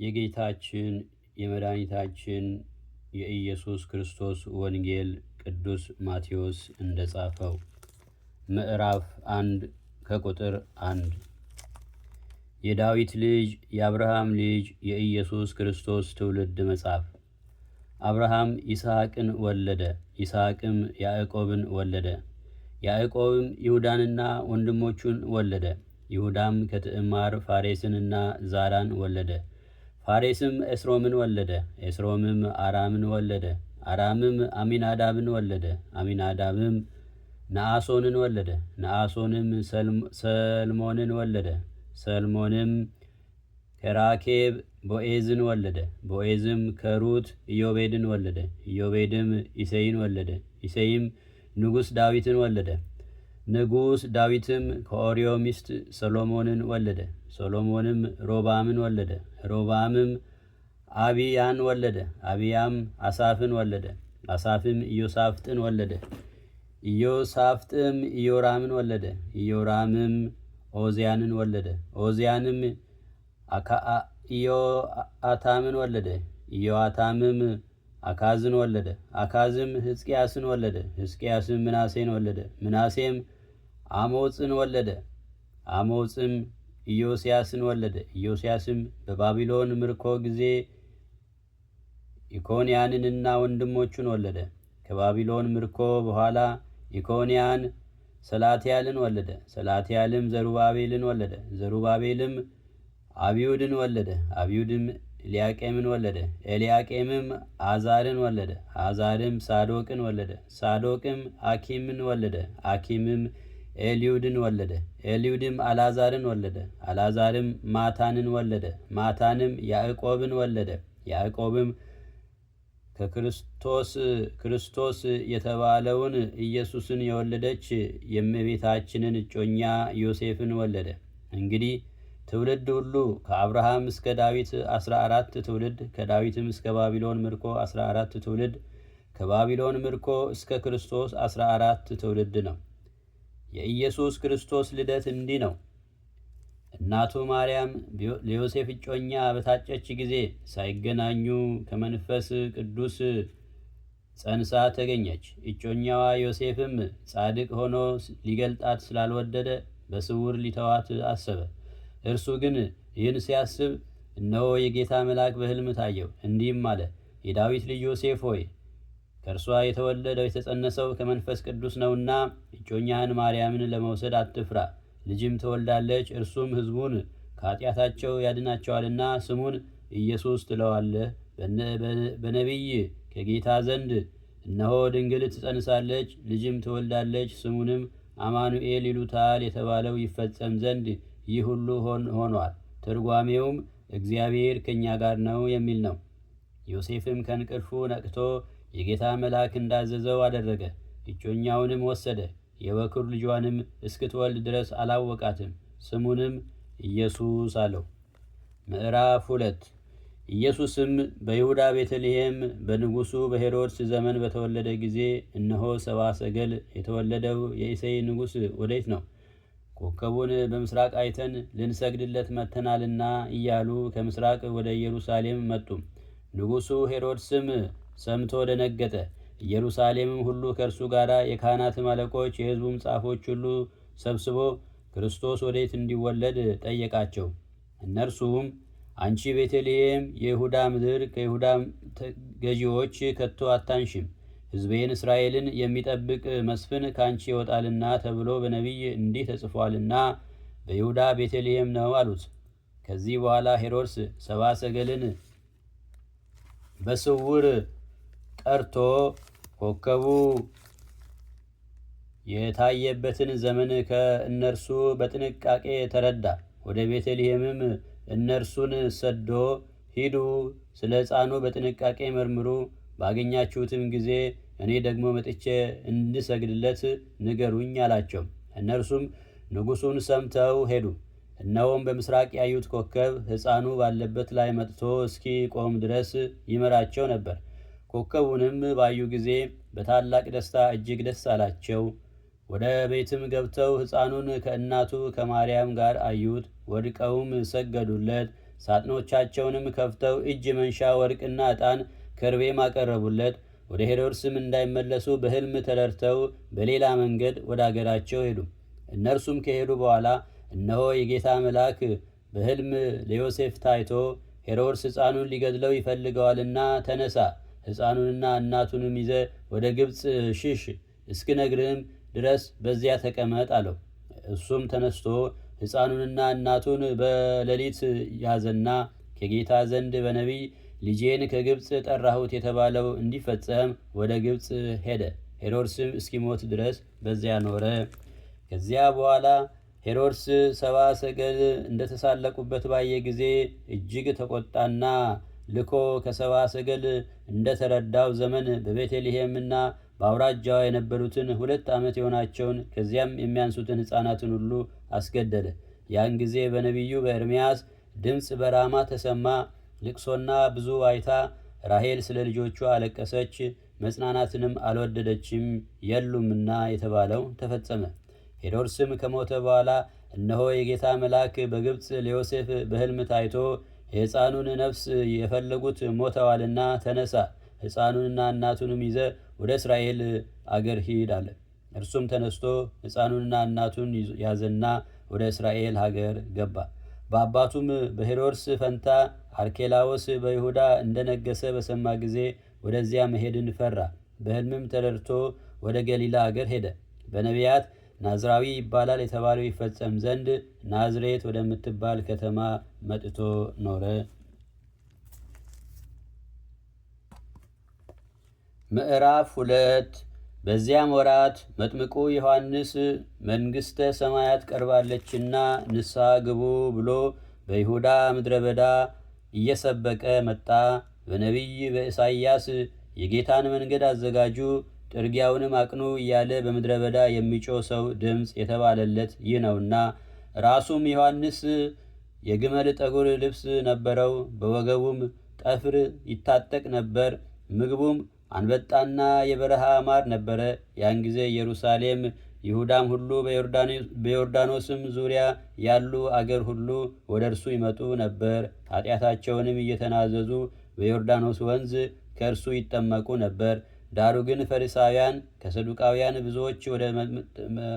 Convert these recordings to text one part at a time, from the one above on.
የጌታችን የመድኃኒታችን የኢየሱስ ክርስቶስ ወንጌል ቅዱስ ማቴዎስ እንደጻፈው ምዕራፍ 1 ከቁጥር 1። የዳዊት ልጅ የአብርሃም ልጅ የኢየሱስ ክርስቶስ ትውልድ መጽሐፍ። አብርሃም ይስሐቅን ወለደ። ይስሐቅም ያዕቆብን ወለደ። ያዕቆብም ይሁዳንና ወንድሞቹን ወለደ። ይሁዳም ከትዕማር ፋሬስንና ዛራን ወለደ። ፋሬስም ኤስሮምን ወለደ። ኤስሮምም አራምን ወለደ። አራምም አሚናዳብን ወለደ። አሚናዳብም ነአሶንን ወለደ። ነአሶንም ሰልሞንን ወለደ። ሰልሞንም ከራኬብ ቦኤዝን ወለደ። ቦኤዝም ከሩት ኢዮቤድን ወለደ። ኢዮቤድም ኢሴይን ወለደ። ኢሴይም ንጉሥ ዳዊትን ወለደ። ንጉሥ ዳዊትም ከኦርዮ ሚስት ሰሎሞንን ወለደ። ሰሎሞንም ሮባምን ወለደ። ሮባምም አቢያን ወለደ። አቢያም አሳፍን ወለደ። አሳፍም ኢዮሳፍጥን ወለደ። ኢዮሳፍጥም ኢዮራምን ወለደ። ኢዮራምም ኦዝያንን ወለደ። ኦዝያንም ኢዮአታምን ወለደ። ኢዮአታምም አካዝን ወለደ። አካዝም ሕዝቅያስን ወለደ። ሕዝቅያስም ምናሴን ወለደ። ምናሴም አሞጽን ወለደ። አሞጽም ኢዮስያስን ወለደ። ኢዮስያስም በባቢሎን ምርኮ ጊዜ ኢኮንያንንና ወንድሞቹን ወለደ። ከባቢሎን ምርኮ በኋላ ኢኮንያን ሰላትያልን ወለደ። ሰላትያልም ዘሩባቤልን ወለደ። ዘሩባቤልም አብዩድን ወለደ። አብዩድም ኤልያቄምን ወለደ። ኤልያቄምም አዛርን ወለደ። አዛርም ሳዶቅን ወለደ። ሳዶቅም አኪምን ወለደ። አኪምም ኤልዩድን ወለደ። ኤልዩድም አልዓዛርን ወለደ። አልዓዛርም ማታንን ወለደ። ማታንም ያዕቆብን ወለደ። ያዕቆብም ከክርስቶስ ክርስቶስ የተባለውን ኢየሱስን የወለደች የእመቤታችንን እጮኛ ዮሴፍን ወለደ። እንግዲህ ትውልድ ሁሉ ከአብርሃም እስከ ዳዊት 14 ትውልድ፣ ከዳዊትም እስከ ባቢሎን ምርኮ 14 ትውልድ፣ ከባቢሎን ምርኮ እስከ ክርስቶስ 14 ትውልድ ነው። የኢየሱስ ክርስቶስ ልደት እንዲህ ነው። እናቱ ማርያም ለዮሴፍ እጮኛ በታጨች ጊዜ ሳይገናኙ ከመንፈስ ቅዱስ ጸንሳ ተገኘች። እጮኛዋ ዮሴፍም ጻድቅ ሆኖ ሊገልጣት ስላልወደደ በስውር ሊተዋት አሰበ። እርሱ ግን ይህን ሲያስብ እነሆ የጌታ መልአክ በሕልም ታየው፣ እንዲህም አለ፦ የዳዊት ልጅ ዮሴፍ ሆይ፣ ከእርሷ የተወለደው የተጸነሰው ከመንፈስ ቅዱስ ነውና እጮኛህን ማርያምን ለመውሰድ አትፍራ። ልጅም ትወልዳለች፣ እርሱም ሕዝቡን ከኃጢአታቸው ያድናቸዋልና ስሙን ኢየሱስ ትለዋለህ። በነቢይ ከጌታ ዘንድ እነሆ ድንግል ትጸንሳለች፣ ልጅም ትወልዳለች፣ ስሙንም አማኑኤል ይሉታል የተባለው ይፈጸም ዘንድ ይህ ሁሉ ሆኗል። ትርጓሜውም እግዚአብሔር ከእኛ ጋር ነው የሚል ነው። ዮሴፍም ከእንቅልፉ ነቅቶ የጌታ መልአክ እንዳዘዘው አደረገ። እጮኛውንም ወሰደ። የበኩር ልጇንም እስክትወልድ ድረስ አላወቃትም። ስሙንም ኢየሱስ አለው። ምዕራፍ 2። ኢየሱስም በይሁዳ ቤተልሔም በንጉሡ በሄሮድስ ዘመን በተወለደ ጊዜ እነሆ ሰብአ ሰገል፣ የተወለደው የእሴይ ንጉሥ ወዴት ነው? ኮከቡን በምስራቅ አይተን ልንሰግድለት መጥተናልና እያሉ ከምስራቅ ወደ ኢየሩሳሌም መጡ። ንጉሡ ሄሮድስም ሰምቶ ደነገጠ። ኢየሩሳሌምም ሁሉ ከእርሱ ጋር የካህናትም አለቆች የሕዝቡም ጻፎች ሁሉ ሰብስቦ ክርስቶስ ወዴት እንዲወለድ ጠየቃቸው። እነርሱም አንቺ ቤተልሔም የይሁዳ ምድር ከይሁዳ ገዢዎች ከቶ አታንሽም፣ ሕዝቤን እስራኤልን የሚጠብቅ መስፍን ከአንቺ ይወጣልና ተብሎ በነቢይ እንዲህ ተጽፏልና በይሁዳ ቤተልሔም ነው አሉት። ከዚህ በኋላ ሄሮድስ ሰብአ ሰገልን በስውር ጠርቶ ኮከቡ የታየበትን ዘመን ከእነርሱ በጥንቃቄ ተረዳ። ወደ ቤተልሔምም እነርሱን ሰዶ፣ ሂዱ፣ ስለ ሕፃኑ በጥንቃቄ መርምሩ፣ ባገኛችሁትም ጊዜ እኔ ደግሞ መጥቼ እንድሰግድለት ንገሩኝ አላቸው። እነርሱም ንጉሡን ሰምተው ሄዱ። እነሆም በምስራቅ ያዩት ኮከብ ሕፃኑ ባለበት ላይ መጥቶ እስኪቆም ድረስ ይመራቸው ነበር። ኮከቡንም ባዩ ጊዜ በታላቅ ደስታ እጅግ ደስ አላቸው። ወደ ቤትም ገብተው ሕፃኑን ከእናቱ ከማርያም ጋር አዩት። ወድቀውም ሰገዱለት። ሳጥኖቻቸውንም ከፍተው እጅ መንሻ ወርቅና ዕጣን ከርቤም አቀረቡለት። ወደ ሄሮድስም እንዳይመለሱ በሕልም ተረድተው በሌላ መንገድ ወደ አገራቸው ሄዱ። እነርሱም ከሄዱ በኋላ እነሆ የጌታ መልአክ በሕልም ለዮሴፍ ታይቶ ሄሮድስ ሕፃኑን ሊገድለው ይፈልገዋልና ተነሳ፣ ሕፃኑንና እናቱንም ይዘ ወደ ግብፅ ሽሽ፣ እስክነግርህም ድረስ በዚያ ተቀመጥ አለው። እሱም ተነስቶ ሕፃኑንና እናቱን በሌሊት ያዘና ከጌታ ዘንድ በነቢይ ልጄን ከግብፅ ጠራሁት የተባለው እንዲፈጸም ወደ ግብፅ ሄደ። ሄሮድስም እስኪሞት ድረስ በዚያ ኖረ። ከዚያ በኋላ ሄሮድስ ሰብአ ሰገል እንደተሳለቁበት ባየ ጊዜ እጅግ ተቆጣና ልኮ ከሰብአ ሰገል እንደተረዳው ዘመን በቤተልሔምና በአውራጃዋ የነበሩትን 2 ዓመት የሆናቸውን ከዚያም የሚያንሱትን ሕፃናትን ሁሉ አስገደለ። ያን ጊዜ በነቢዩ በኤርምያስ ድምፅ በራማ ተሰማ ልቅሶና ብዙ ዋይታ። ራሔል ስለ ልጆቿ አለቀሰች፣ መጽናናትንም አልወደደችም የሉምና የተባለው ተፈጸመ። ሄሮድስም ከሞተ በኋላ እነሆ የጌታ መልአክ በግብፅ ለዮሴፍ በሕልም ታይቶ የሕፃኑን ነፍስ የፈለጉት ሞተዋልና ተነሳ፣ ሕፃኑንና እናቱንም ይዘ ወደ እስራኤል አገር ሂድ አለ። እርሱም ተነስቶ ሕፃኑንና እናቱን ያዘና ወደ እስራኤል ሀገር ገባ። በአባቱም በሄሮድስ ፈንታ አርኬላዎስ በይሁዳ እንደነገሰ በሰማ ጊዜ ወደዚያ መሄድን ፈራ። በሕልምም ተረድቶ ወደ ገሊላ አገር ሄደ። በነቢያት ናዝራዊ ይባላል የተባለው ይፈጸም ዘንድ ናዝሬት ወደምትባል ከተማ መጥቶ ኖረ። ምዕራፍ 2። በዚያም ወራት መጥምቁ ዮሐንስ መንግሥተ ሰማያት ቀርባለችና ንስሐ ግቡ ብሎ በይሁዳ ምድረ በዳ እየሰበቀ መጣ። በነቢይ በኢሳይያስ የጌታን መንገድ አዘጋጁ፣ ጥርጊያውንም አቅኑ እያለ በምድረ በዳ የሚጮህ ሰው ድምፅ የተባለለት ይህ ነውና። ራሱም ዮሐንስ የግመል ጠጉር ልብስ ነበረው፣ በወገቡም ጠፍር ይታጠቅ ነበር። ምግቡም አንበጣና የበረሃ ማር ነበረ። ያን ጊዜ ኢየሩሳሌም፣ ይሁዳም ሁሉ በዮርዳኖስም ዙሪያ ያሉ አገር ሁሉ ወደ እርሱ ይመጡ ነበር። ኃጢአታቸውንም እየተናዘዙ በዮርዳኖስ ወንዝ ከእርሱ ይጠመቁ ነበር። ዳሩ ግን ፈሪሳውያን ከሰዱቃውያን ብዙዎች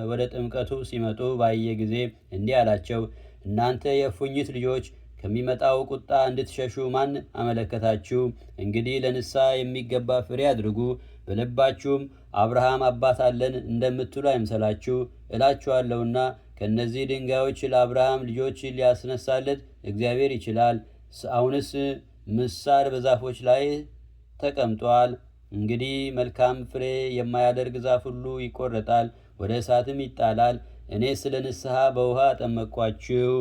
ወደ ጥምቀቱ ሲመጡ ባየ ጊዜ እንዲህ አላቸው፣ እናንተ የእፉኝት ልጆች፣ ከሚመጣው ቁጣ እንድትሸሹ ማን አመለከታችሁ? እንግዲህ ለንስሐ የሚገባ ፍሬ አድርጉ። በልባችሁም አብርሃም አባት አለን እንደምትሉ አይምሰላችሁ። እላችኋለሁና ከእነዚህ ድንጋዮች ለአብርሃም ልጆች ሊያስነሳለት እግዚአብሔር ይችላል። አሁንስ ምሳር በዛፎች ላይ ተቀምጧል። እንግዲህ መልካም ፍሬ የማያደርግ ዛፍ ሁሉ ይቆረጣል፣ ወደ እሳትም ይጣላል። እኔ ስለ ንስሐ በውሃ አጠመቅኳችሁ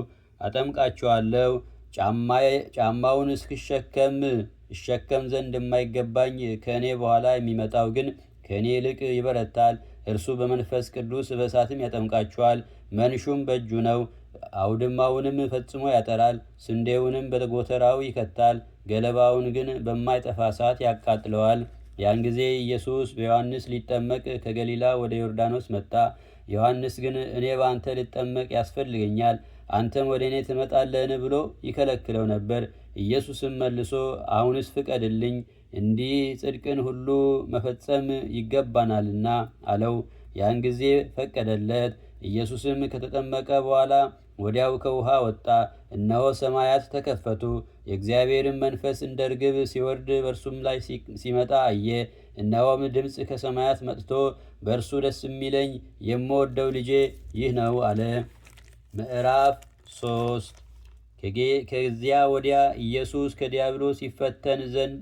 አጠምቃችኋለሁ። ጫማውን እስክሸከም እሸከም ዘንድ የማይገባኝ ከእኔ በኋላ የሚመጣው ግን ከእኔ ይልቅ ይበረታል። እርሱ በመንፈስ ቅዱስ በእሳትም ያጠምቃችኋል። መንሹም በእጁ ነው፣ አውድማውንም ፈጽሞ ያጠራል፣ ስንዴውንም በጎተራው ይከታል፣ ገለባውን ግን በማይጠፋ እሳት ያቃጥለዋል። ያን ጊዜ ኢየሱስ በዮሐንስ ሊጠመቅ ከገሊላ ወደ ዮርዳኖስ መጣ። ዮሐንስ ግን እኔ በአንተ ልጠመቅ ያስፈልገኛል፣ አንተም ወደ እኔ ትመጣለህን? ብሎ ይከለክለው ነበር። ኢየሱስም መልሶ አሁንስ ፍቀድልኝ፣ እንዲህ ጽድቅን ሁሉ መፈጸም ይገባናልና አለው። ያን ጊዜ ፈቀደለት። ኢየሱስም ከተጠመቀ በኋላ ወዲያው ከውሃ ወጣ። እነሆ ሰማያት ተከፈቱ፣ የእግዚአብሔርን መንፈስ እንደ ርግብ ሲወርድ በእርሱም ላይ ሲመጣ አየ። እነሆም ድምፅ ከሰማያት መጥቶ በእርሱ ደስ የሚለኝ የምወደው ልጄ ይህ ነው አለ። ምዕራፍ 3። ከዚያ ወዲያ ኢየሱስ ከዲያብሎስ ይፈተን ዘንድ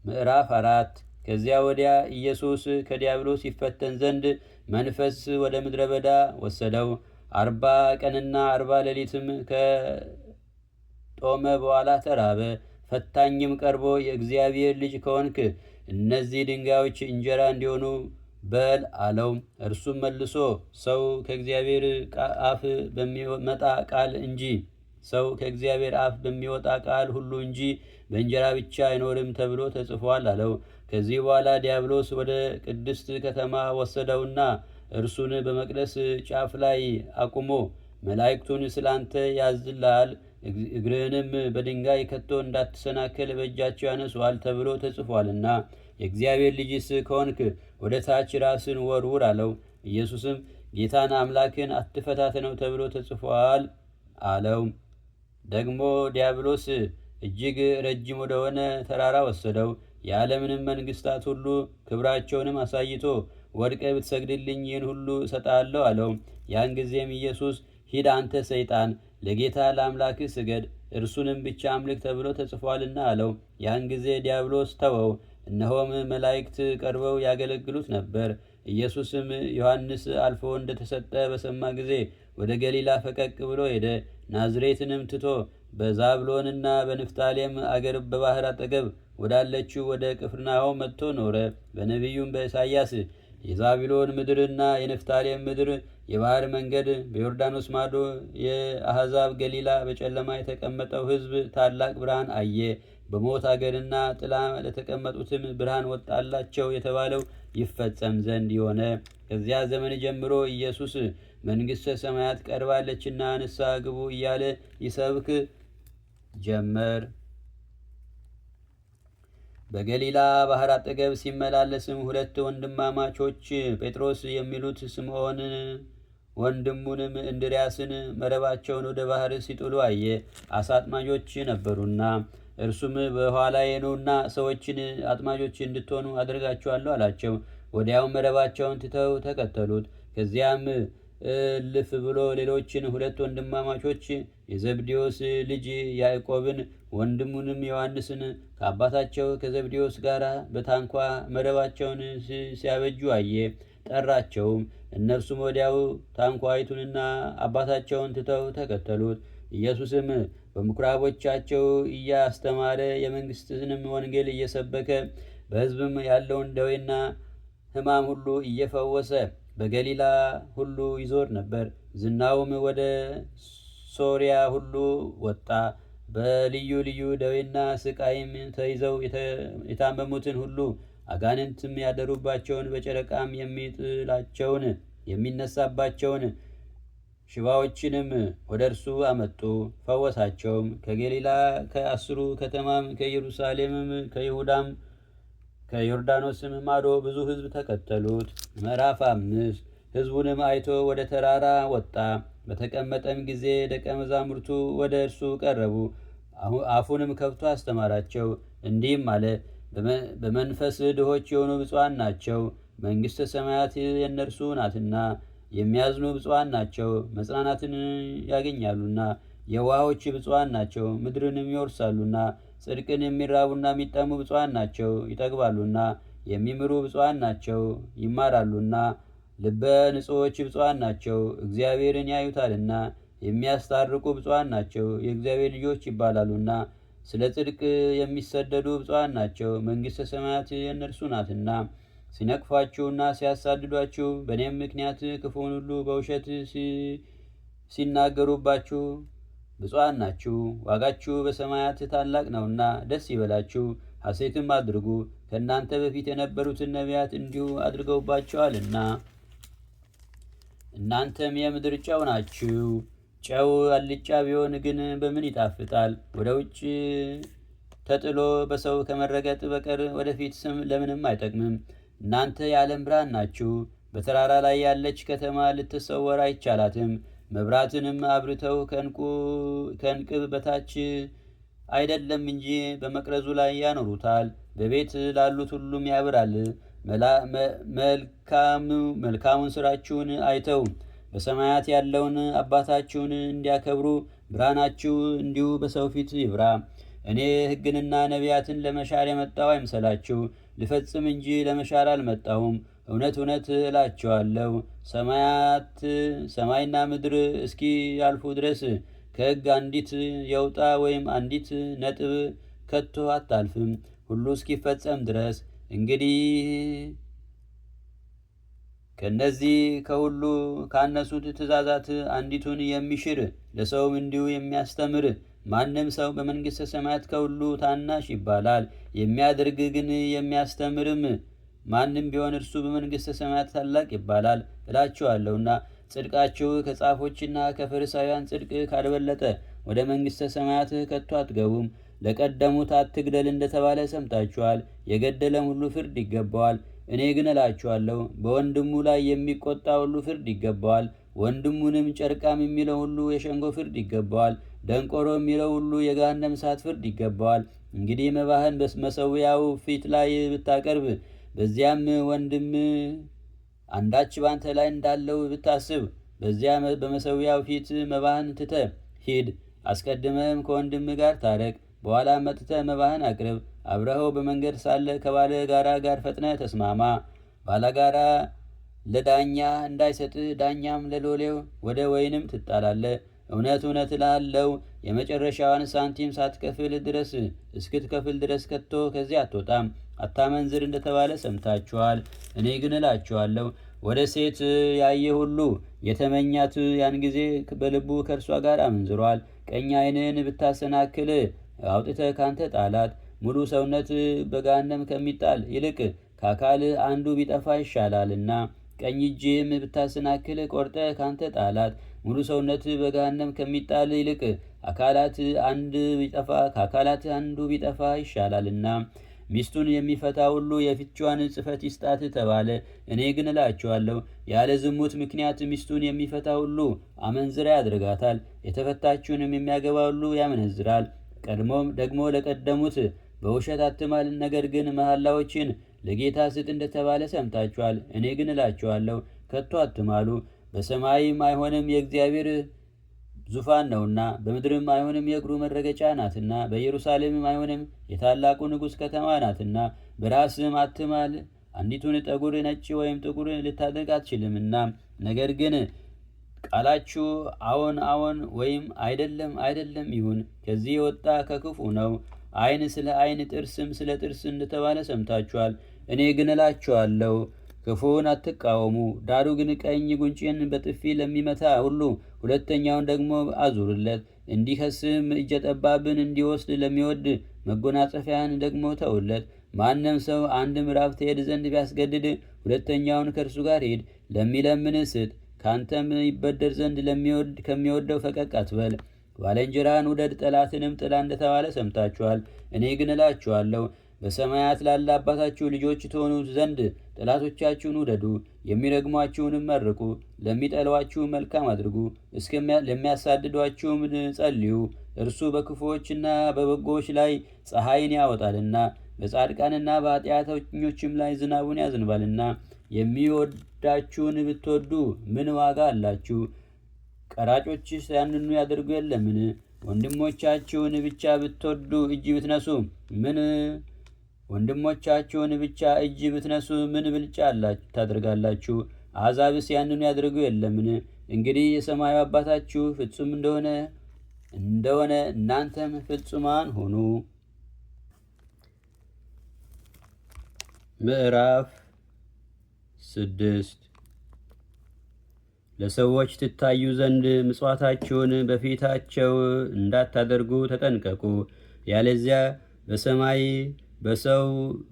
ምዕራፍ 4። ከዚያ ወዲያ ኢየሱስ ከዲያብሎስ ይፈተን ዘንድ መንፈስ ወደ ምድረ በዳ ወሰደው። 40 ቀንና 40 ሌሊትም ከጦመ በኋላ ተራበ። ፈታኝም ቀርቦ የእግዚአብሔር ልጅ ከሆንክ እነዚህ ድንጋዮች እንጀራ እንዲሆኑ በል አለው። እርሱም መልሶ ሰው ከእግዚአብሔር አፍ በሚመጣ ቃል እንጂ ሰው ከእግዚአብሔር አፍ በሚወጣ ቃል ሁሉ እንጂ በእንጀራ ብቻ አይኖርም ተብሎ ተጽፏል አለው። ከዚህ በኋላ ዲያብሎስ ወደ ቅድስት ከተማ ወሰደውና እርሱን በመቅደስ ጫፍ ላይ አቁሞ መላእክቱን ስላንተ ያዝልሃል፣ እግርህንም በድንጋይ ከቶ እንዳትሰናከል በእጃቸው ያነሱሃል ተብሎ ተጽፏልና። የእግዚአብሔር ልጅስ ከሆንክ ወደ ታች ራስን ወርውር አለው። ኢየሱስም ጌታን አምላክን አትፈታተነው ተብሎ ተጽፏል አለው። ደግሞ ዲያብሎስ እጅግ ረጅም ወደሆነ ተራራ ወሰደው። የዓለምንም መንግስታት ሁሉ ክብራቸውንም አሳይቶ ወድቀ ብትሰግድልኝ ይህን ሁሉ እሰጥሃለሁ አለው። ያን ጊዜም ኢየሱስ ሂድ አንተ ሰይጣን፣ ለጌታ ለአምላክህ ስገድ፣ እርሱንም ብቻ አምልክ ተብሎ ተጽፏልና አለው። ያን ጊዜ ዲያብሎስ ተወው። እነሆም መላእክት ቀርበው ያገለግሉት ነበር። ኢየሱስም ዮሐንስ አልፎ እንደተሰጠ በሰማ ጊዜ ወደ ገሊላ ፈቀቅ ብሎ ሄደ። ናዝሬትንም ትቶ በዛብሎንና በንፍታሌም አገር በባህር አጠገብ ወዳለችው ወደ ቅፍርናሆም መጥቶ ኖረ። በነቢዩም በኢሳይያስ የዛብሎን ምድርና የንፍታሌም ምድር፣ የባህር መንገድ፣ በዮርዳኖስ ማዶ የአሕዛብ ገሊላ፣ በጨለማ የተቀመጠው ሕዝብ ታላቅ ብርሃን አየ፣ በሞት አገርና ጥላ ለተቀመጡትም ብርሃን ወጣላቸው የተባለው ይፈጸም ዘንድ የሆነ። ከዚያ ዘመን ጀምሮ ኢየሱስ መንግሥተ ሰማያት ቀርባለችና ንስሐ ግቡ እያለ ይሰብክ ጀመር። በገሊላ ባህር አጠገብ ሲመላለስም ሁለት ወንድማማቾች ጴጥሮስ የሚሉት ስምዖን ወንድሙንም እንድርያስን መረባቸውን ወደ ባህር ሲጥሉ አየ፣ አሳ አጥማጆች ነበሩና። እርሱም በኋላዬ ኑና ሰዎችን አጥማጆች እንድትሆኑ አደርጋችኋለሁ አላቸው። ወዲያውም መረባቸውን ትተው ተከተሉት። ከዚያም እልፍ ብሎ ሌሎችን ሁለት ወንድማማቾች የዘብዴዎስ ልጅ ያዕቆብን ወንድሙንም ዮሐንስን ከአባታቸው ከዘብዴዎስ ጋር በታንኳ መረባቸውን ሲያበጁ አየ። ጠራቸውም። እነርሱም ወዲያው ታንኳይቱንና አባታቸውን ትተው ተከተሉት። ኢየሱስም በምኩራቦቻቸው እያስተማረ፣ የመንግሥትንም ወንጌል እየሰበከ፣ በሕዝብም ያለውን ደዌና ሕማም ሁሉ እየፈወሰ በገሊላ ሁሉ ይዞር ነበር። ዝናውም ወደ ሶሪያ ሁሉ ወጣ። በልዩ ልዩ ደዌና ስቃይም ተይዘው የታመሙትን ሁሉ፣ አጋንንትም ያደሩባቸውን፣ በጨረቃም የሚጥላቸውን፣ የሚነሳባቸውን፣ ሽባዎችንም ወደ እርሱ አመጡ፣ ፈወሳቸውም። ከገሊላ ከአስሩ ከተማም፣ ከኢየሩሳሌምም፣ ከይሁዳም፣ ከዮርዳኖስም ማዶ ብዙ ሕዝብ ተከተሉት። ምዕራፍ 5። ሕዝቡንም አይቶ ወደ ተራራ ወጣ። በተቀመጠም ጊዜ ደቀ መዛሙርቱ ወደ እርሱ ቀረቡ። አፉንም ከፍቶ አስተማራቸው፣ እንዲህም አለ። በመንፈስ ድሆች የሆኑ ብፁዓን ናቸው፣ መንግሥተ ሰማያት የእነርሱ ናትና። የሚያዝኑ ብፁዓን ናቸው፣ መጽናናትን ያገኛሉና። የዋሆች ብፁዓን ናቸው፣ ምድርንም ይወርሳሉና። ጽድቅን የሚራቡና የሚጠሙ ብፁዓን ናቸው፣ ይጠግባሉና። የሚምሩ ብፁዓን ናቸው፣ ይማራሉና። ልበ ንጹሖች ብፁዓን ናቸው፣ እግዚአብሔርን ያዩታልና። የሚያስታርቁ ብፁዓን ናቸው፣ የእግዚአብሔር ልጆች ይባላሉና። ስለ ጽድቅ የሚሰደዱ ብፁዓን ናቸው፣ መንግሥተ ሰማያት የእነርሱ ናትና። ሲነቅፏችሁና ሲያሳድዷችሁ፣ በእኔም ምክንያት ክፉውን ሁሉ በውሸት ሲናገሩባችሁ ብፁዓን ናችሁ። ዋጋችሁ በሰማያት ታላቅ ነውና ደስ ይበላችሁ፣ ሐሴትም አድርጉ፤ ከእናንተ በፊት የነበሩትን ነቢያት እንዲሁ አድርገውባቸዋልና። እናንተም የምድር ጨው ናችሁ። ጨው አልጫ ቢሆን ግን በምን ይጣፍጣል? ወደ ውጭ ተጥሎ በሰው ከመረገጥ በቀር ወደፊት ስም ለምንም አይጠቅምም። እናንተ የዓለም ብርሃን ናችሁ። በተራራ ላይ ያለች ከተማ ልትሰወር አይቻላትም። መብራትንም አብርተው ከእንቅብ በታች አይደለም እንጂ በመቅረዙ ላይ ያኖሩታል፣ በቤት ላሉት ሁሉም ያበራል። መልካሙን ስራችሁን አይተው በሰማያት ያለውን አባታችሁን እንዲያከብሩ ብርሃናችሁ እንዲሁ በሰው ፊት ይብራ። እኔ ሕግንና ነቢያትን ለመሻር የመጣሁ አይምሰላችሁ፣ ልፈጽም እንጂ ለመሻር አልመጣሁም። እውነት እውነት እላችኋለሁ፣ ሰማያት ሰማይና ምድር እስኪያልፉ ድረስ ከሕግ አንዲት የውጣ ወይም አንዲት ነጥብ ከቶ አታልፍም፣ ሁሉ እስኪፈጸም ድረስ። እንግዲህ ከእነዚህ ከሁሉ ካነሱት ትእዛዛት አንዲቱን የሚሽር፣ ለሰውም እንዲሁ የሚያስተምር ማንም ሰው በመንግሥተ ሰማያት ከሁሉ ታናሽ ይባላል። የሚያደርግ ግን የሚያስተምርም ማንም ቢሆን እርሱ በመንግሥተ ሰማያት ታላቅ ይባላል እላችኋለሁና። ጽድቃችሁ ከጻፎችና ከፈሪሳውያን ጽድቅ ካልበለጠ ወደ መንግሥተ ሰማያት ከቶ አትገቡም። ለቀደሙት አትግደል እንደተባለ ሰምታችኋል። የገደለም ሁሉ ፍርድ ይገባዋል። እኔ ግን እላችኋለሁ በወንድሙ ላይ የሚቆጣ ሁሉ ፍርድ ይገባዋል። ወንድሙንም ጨርቃም የሚለው ሁሉ የሸንጎ ፍርድ ይገባዋል። ደንቆሮ የሚለው ሁሉ የገሃነም እሳት ፍርድ ይገባዋል። እንግዲህ መባህን በመሠዊያው ፊት ላይ ብታቀርብ፣ በዚያም ወንድም አንዳች ባንተ ላይ እንዳለው ብታስብ፣ በዚያ በመሠዊያው ፊት መባህን ትተህ ሂድ። አስቀድመህም ከወንድም ጋር ታረቅ። በኋላ መጥተህ መባህን አቅርብ። አብረኸው በመንገድ ሳለ ከባለ ጋራ ጋር ፈጥነህ ተስማማ። ባላጋራ ለዳኛ እንዳይሰጥህ፣ ዳኛም ለሎሌው፣ ወደ ወይንም ትጣላለህ። እውነት እውነት እልሃለሁ የመጨረሻዋን ሳንቲም ሳትከፍል ድረስ እስክትከፍል ድረስ ከቶ ከዚያ አትወጣም። አታመንዝር እንደተባለ ሰምታችኋል። እኔ ግን እላችኋለሁ ወደ ሴት ያየ ሁሉ የተመኛት ያን ጊዜ በልቡ ከእርሷ ጋር አመንዝሯል። ቀኝ ዓይንህን ብታሰናክል አውጥተህ ካንተ ጣላት። ሙሉ ሰውነት በገሃነም ከሚጣል ይልቅ ከአካል አንዱ ቢጠፋ ይሻላልና። ቀኝ እጅህም ብታሰናክል ቆርጠህ ካንተ ጣላት። ሙሉ ሰውነት በገሃነም ከሚጣል ይልቅ አካላት አንድ ቢጠፋ ከአካላት አንዱ ቢጠፋ ይሻላልና። ሚስቱን የሚፈታ ሁሉ የፍቿን ጽሕፈት ይስጣት ተባለ። እኔ ግን እላችኋለሁ ያለ ዝሙት ምክንያት ሚስቱን የሚፈታ ሁሉ አመንዝራ ያደርጋታል፣ የተፈታችውንም የሚያገባ ሁሉ ያመነዝራል። ቀድሞም ደግሞ ለቀደሙት በውሸት አትማል፣ ነገር ግን መሐላዎችን ለጌታ ስጥ እንደተባለ ሰምታችኋል። እኔ ግን እላችኋለሁ ከቶ አትማሉ። በሰማይም አይሆንም የእግዚአብሔር ዙፋን ነውና፣ በምድርም አይሆንም የእግሩ መረገጫ ናትና፣ በኢየሩሳሌምም አይሆንም የታላቁ ንጉሥ ከተማ ናትና። በራስህም አትማል፣ አንዲቱን ጠጉር ነጭ ወይም ጥቁር ልታደርግ አትችልምና። ነገር ግን ቃላችሁ አዎን አዎን ወይም አይደለም አይደለም ይሁን። ከዚህ የወጣ ከክፉ ነው። ዓይን ስለ ዓይን ጥርስም ስለ ጥርስ እንደተባለ ሰምታችኋል። እኔ ግን እላችኋለሁ ክፉውን አትቃወሙ። ዳሩ ግን ቀኝ ጉንጭን በጥፊ ለሚመታ ሁሉ ሁለተኛውን ደግሞ አዙርለት። እንዲከስህም እጀ ጠባብን እንዲወስድ ለሚወድ መጎናጸፊያን ደግሞ ተውለት። ማንም ሰው አንድ ምዕራፍ ትሄድ ዘንድ ቢያስገድድ ሁለተኛውን ከእርሱ ጋር ሂድ። ለሚለምን ስጥ፣ ካንተም ይበደር ዘንድ ከሚወደው ፈቀቅ አትበል። ባልንጀራህን ውደድ፣ ጠላትንም ጥላ እንደተባለ ሰምታችኋል። እኔ ግን እላችኋለሁ በሰማያት ላለ አባታችሁ ልጆች ትሆኑ ዘንድ ጠላቶቻችሁን ውደዱ፣ የሚረግሟችሁንም መርቁ፣ ለሚጠሏችሁ መልካም አድርጉ፣ ለሚያሳድዷችሁም ጸልዩ። እርሱ በክፉዎችና በበጎዎች ላይ ፀሐይን ያወጣልና በጻድቃንና በኃጢአተኞችም ላይ ዝናቡን ያዝንባልና። የሚወዳችሁን ብትወዱ ምን ዋጋ አላችሁ? ቀራጮችስ ያንኑ ያደርጉ የለምን? ወንድሞቻችሁን ብቻ ብትወዱ እጅ ብትነሱ ምን ወንድሞቻችሁን ብቻ እጅ ብትነሱ ምን ብልጫ ታደርጋላችሁ? አሕዛብስ ያንኑ ያደርጉ የለምን? እንግዲህ የሰማዩ አባታችሁ ፍጹም እንደሆነ እናንተም ፍጹማን ሁኑ። ምዕራፍ 6። ለሰዎች ትታዩ ዘንድ ምጽዋታችሁን በፊታቸው እንዳታደርጉ ተጠንቀቁ። ያለዚያ በሰማይ በሰው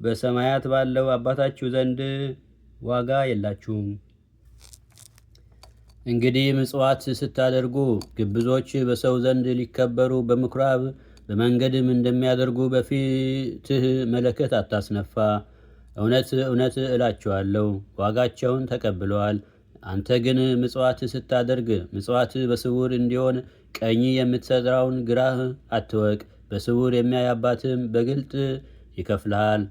በሰማያት ባለው አባታችሁ ዘንድ ዋጋ የላችሁም። እንግዲህ ምጽዋት ስታደርጉ ግብዞች በሰው ዘንድ ሊከበሩ በምኩራብ በመንገድም እንደሚያደርጉ በፊትህ መለከት አታስነፋ። እውነት እውነት እላችኋለሁ ዋጋቸውን ተቀብለዋል። አንተ ግን ምጽዋት ስታደርግ ምጽዋት በስውር እንዲሆን ቀኝ የምትሰራውን ግራህ አትወቅ። በስውር የሚያይ አባትህም በግልጥ ይከፍልሃል።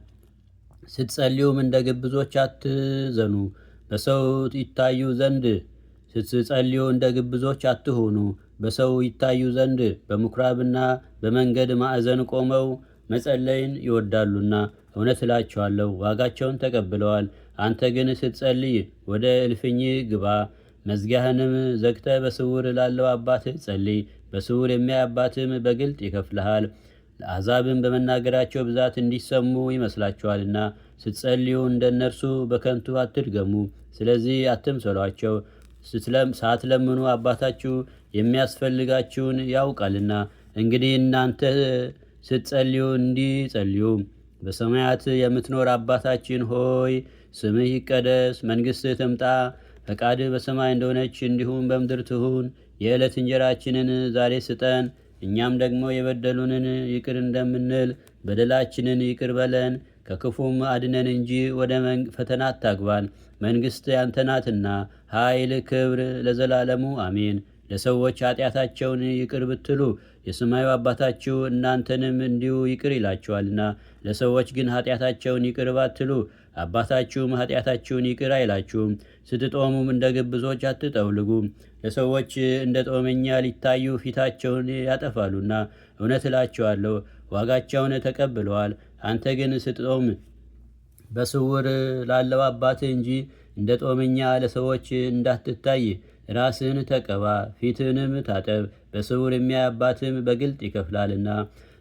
ስትጸልዩም እንደ ግብዞች አትዘኑ፣ በሰው ይታዩ ዘንድ ስትጸልዩ እንደ ግብዞች አትሁኑ። በሰው ይታዩ ዘንድ በምኩራብና በመንገድ ማዕዘን ቆመው መጸለይን ይወዳሉና፣ እውነት እላችኋለሁ ዋጋቸውን ተቀብለዋል። አንተ ግን ስትጸልይ ወደ እልፍኝ ግባ፣ መዝጊያህንም ዘግተህ በስውር ላለው አባትህ ጸልይ። በስውር የሚያይ አባትህም በግልጥ ይከፍልሃል። ለአሕዛብም በመናገራቸው ብዛት እንዲሰሙ ይመስላችኋልና ስትጸልዩ እንደ እነርሱ በከንቱ አትድገሙ። ስለዚህ አትምሰሏቸው። ሳትለምኑ አባታችሁ የሚያስፈልጋችሁን ያውቃልና። እንግዲህ እናንተ ስትጸልዩ እንዲህ ጸልዩ። በሰማያት የምትኖር አባታችን ሆይ፣ ስምህ ይቀደስ፣ መንግሥትህ ትምጣ፣ ፈቃድህ በሰማይ እንደሆነች እንዲሁም በምድር ትሁን። የዕለት እንጀራችንን ዛሬ ስጠን። እኛም ደግሞ የበደሉንን ይቅር እንደምንል በደላችንን ይቅር በለን፣ ከክፉም አድነን እንጂ ወደ ፈተና አታግባን። መንግሥት ያንተ ናትና ኃይል፣ ክብር ለዘላለሙ አሜን። ለሰዎች ኃጢአታቸውን ይቅር ብትሉ የሰማዩ አባታችሁ እናንተንም እንዲሁ ይቅር ይላችኋልና። ለሰዎች ግን ኃጢአታቸውን ይቅር ባትሉ አባታችሁም ኃጢአታችሁን ይቅር አይላችሁም። ስትጦሙም እንደ ግብዞች አትጠውልጉ፣ ለሰዎች እንደ ጦመኛ ሊታዩ ፊታቸውን ያጠፋሉና። እውነት እላችኋለሁ ዋጋቸውን ተቀብለዋል። አንተ ግን ስትጦም በስውር ላለው አባትህ እንጂ እንደ ጦመኛ ለሰዎች እንዳትታይ ራስህን ተቀባ፣ ፊትህንም ታጠብ። በስውር የሚያይ አባትህም በግልጥ ይከፍላልና።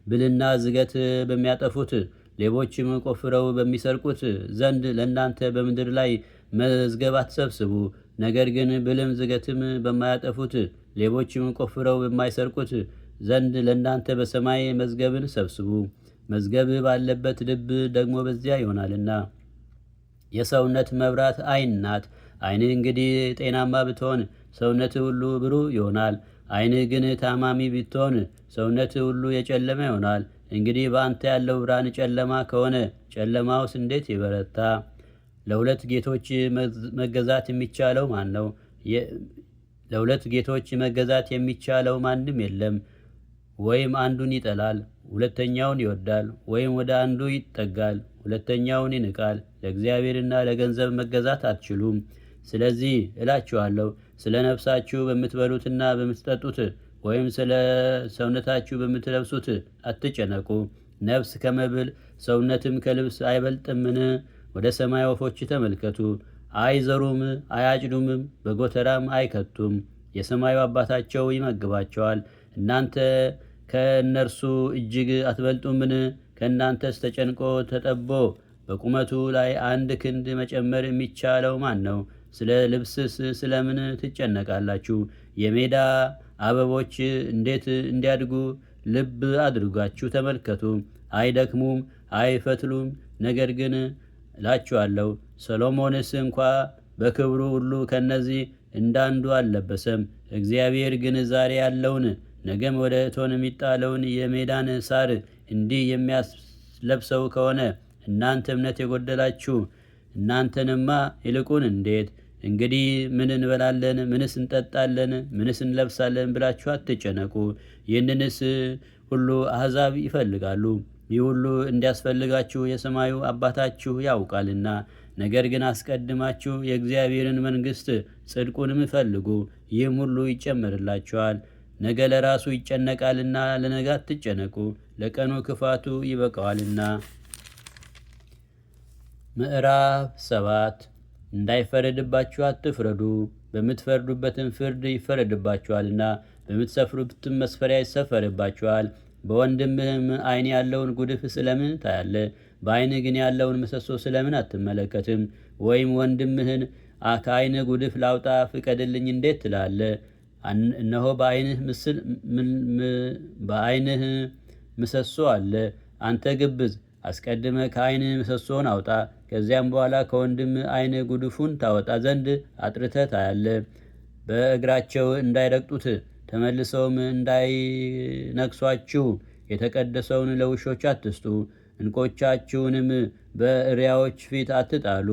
ብልና ዝገት በሚያጠፉት ሌቦችም ቆፍረው በሚሰርቁት ዘንድ ለእናንተ በምድር ላይ መዝገብ አትሰብስቡ። ነገር ግን ብልም ዝገትም በማያጠፉት ሌቦችም ቆፍረው በማይሰርቁት ዘንድ ለእናንተ በሰማይ መዝገብን ሰብስቡ። መዝገብ ባለበት ልብ ደግሞ በዚያ ይሆናልና። የሰውነት መብራት ዓይን ናት። ዓይንህ እንግዲህ ጤናማ ብትሆን ሰውነትህ ሁሉ ብሩህ ይሆናል። ዓይንህ ግን ታማሚ ብትሆን ሰውነትህ ሁሉ የጨለመ ይሆናል። እንግዲህ በአንተ ያለው ብርሃን ጨለማ ከሆነ ጨለማውስ እንዴት ይበረታ! ለሁለት ጌቶች መገዛት የሚቻለው ማን ነው? ለሁለት ጌቶች መገዛት የሚቻለው ማንም የለም። ወይም አንዱን ይጠላል፣ ሁለተኛውን ይወዳል፣ ወይም ወደ አንዱ ይጠጋል፣ ሁለተኛውን ይንቃል። ለእግዚአብሔርና ለገንዘብ መገዛት አትችሉም። ስለዚህ እላችኋለሁ ስለ ነፍሳችሁ በምትበሉትና በምትጠጡት ወይም ስለ ሰውነታችሁ በምትለብሱት አትጨነቁ። ነፍስ ከመብል ሰውነትም ከልብስ አይበልጥምን? ወደ ሰማይ ወፎች ተመልከቱ። አይዘሩም፣ አያጭዱምም፣ በጎተራም አይከቱም፣ የሰማዩ አባታቸው ይመግባቸዋል። እናንተ ከእነርሱ እጅግ አትበልጡምን? ከእናንተስ ተጨንቆ ተጠቦ በቁመቱ ላይ አንድ ክንድ መጨመር የሚቻለው ማን ነው? ስለ ልብስስ ስለምን ትጨነቃላችሁ? የሜዳ አበቦች እንዴት እንዲያድጉ ልብ አድርጋችሁ ተመልከቱ። አይደክሙም፣ አይፈትሉም። ነገር ግን እላችኋለሁ ሰሎሞንስ እንኳ በክብሩ ሁሉ ከእነዚህ እንዳንዱ አልለበሰም። እግዚአብሔር ግን ዛሬ ያለውን ነገም ወደ እቶን የሚጣለውን የሜዳን ሳር እንዲህ የሚያስለብሰው ከሆነ እናንተ እምነት የጎደላችሁ እናንተንማ ይልቁን እንዴት! እንግዲህ ምን እንበላለን፣ ምንስ እንጠጣለን፣ ምንስ እንለብሳለን ብላችሁ አትጨነቁ። ይህንንስ ሁሉ አሕዛብ ይፈልጋሉ። ይህ ሁሉ እንዲያስፈልጋችሁ የሰማዩ አባታችሁ ያውቃልና። ነገር ግን አስቀድማችሁ የእግዚአብሔርን መንግሥት ጽድቁንም ፈልጉ፣ ይህም ሁሉ ይጨመርላችኋል። ነገ ለራሱ ይጨነቃልና ለነገ አትጨነቁ፣ ለቀኑ ክፋቱ ይበቃዋልና። ምዕራፍ 7። እንዳይፈረድባችሁ አትፍረዱ፣ በምትፈርዱበትም ፍርድ ይፈረድባችኋልና፣ በምትሰፍሩበትም መስፈሪያ ይሰፈርባችኋል። በወንድምህም ዓይን ያለውን ጉድፍ ስለምን ታያለህ? በዓይንህ ግን ያለውን ምሰሶ ስለምን አትመለከትም? ወይም ወንድምህን ከዓይንህ ጉድፍ ላውጣ ፍቀድልኝ እንዴት ትላለህ? እነሆ በዓይንህ ምሰሶ አለ። አንተ ግብዝ፣ አስቀድመህ ከዓይንህ ምሰሶውን አውጣ፣ ከዚያም በኋላ ከወንድምህ ዓይን ጉድፉን ታወጣ ዘንድ አጥርተህ ታያለህ። በእግራቸው እንዳይረግጡት ተመልሰውም እንዳይነክሷችሁ የተቀደሰውን ለውሾች አትስጡ፣ ዕንቆቻችሁንም በእሪያዎች ፊት አትጣሉ።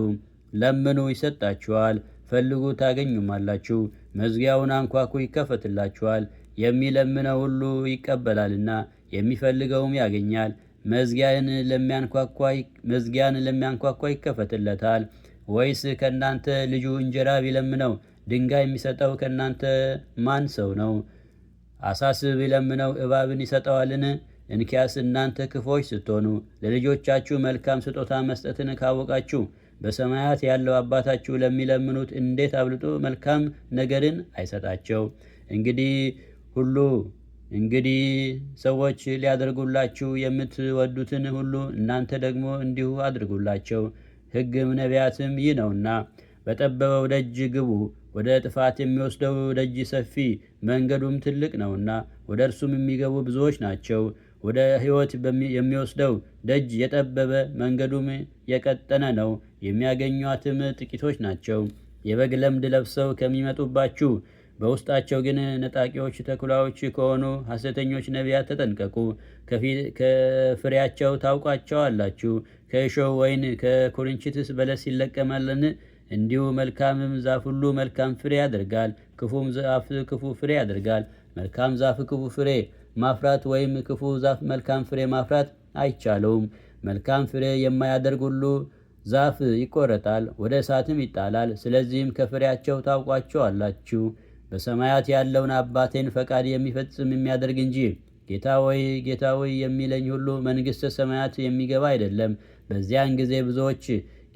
ለምኑ ይሰጣችኋል፣ ፈልጉ ታገኙማላችሁ፣ መዝጊያውን አንኳኩ ይከፈትላችኋል። የሚለምነው ሁሉ ይቀበላልና የሚፈልገውም ያገኛል። መዝጊያን ለሚያንኳኳ ይከፈትለታል። ወይስ ከእናንተ ልጁ እንጀራ ቢለምነው ድንጋይ የሚሰጠው ከእናንተ ማን ሰው ነው? አሳስ ቢለምነው እባብን ይሰጠዋልን? እንኪያስ እናንተ ክፎች ስትሆኑ ለልጆቻችሁ መልካም ስጦታ መስጠትን ካወቃችሁ በሰማያት ያለው አባታችሁ ለሚለምኑት እንዴት አብልጦ መልካም ነገርን አይሰጣቸው? እንግዲህ ሁሉ እንግዲህ ሰዎች ሊያደርጉላችሁ የምትወዱትን ሁሉ እናንተ ደግሞ እንዲሁ አድርጉላቸው። ሕግም ነቢያትም ይህ ነውና። በጠበበው ደጅ ግቡ፣ ወደ ጥፋት የሚወስደው ደጅ ሰፊ መንገዱም ትልቅ ነውና፣ ወደ እርሱም የሚገቡ ብዙዎች ናቸው። ወደ ሕይወት የሚወስደው ደጅ የጠበበ መንገዱም የቀጠነ ነው፣ የሚያገኟትም ጥቂቶች ናቸው። የበግ ለምድ ለብሰው ከሚመጡባችሁ በውስጣቸው ግን ነጣቂዎች ተኩላዎች ከሆኑ ሐሰተኞች ነቢያት ተጠንቀቁ። ከፍሬያቸው ታውቋቸዋላችሁ። ከእሾህ ወይን ከኩርንችትስ በለስ ይለቀማልን? እንዲሁ መልካምም ዛፍ ሁሉ መልካም ፍሬ ያደርጋል፣ ክፉም ዛፍ ክፉ ፍሬ ያደርጋል። መልካም ዛፍ ክፉ ፍሬ ማፍራት ወይም ክፉ ዛፍ መልካም ፍሬ ማፍራት አይቻለውም። መልካም ፍሬ የማያደርግ ሁሉ ዛፍ ይቆረጣል፣ ወደ እሳትም ይጣላል። ስለዚህም ከፍሬያቸው ታውቋቸዋላችሁ። በሰማያት ያለውን አባቴን ፈቃድ የሚፈጽም የሚያደርግ እንጂ ጌታ ሆይ ጌታ ሆይ የሚለኝ ሁሉ መንግሥተ ሰማያት የሚገባ አይደለም። በዚያን ጊዜ ብዙዎች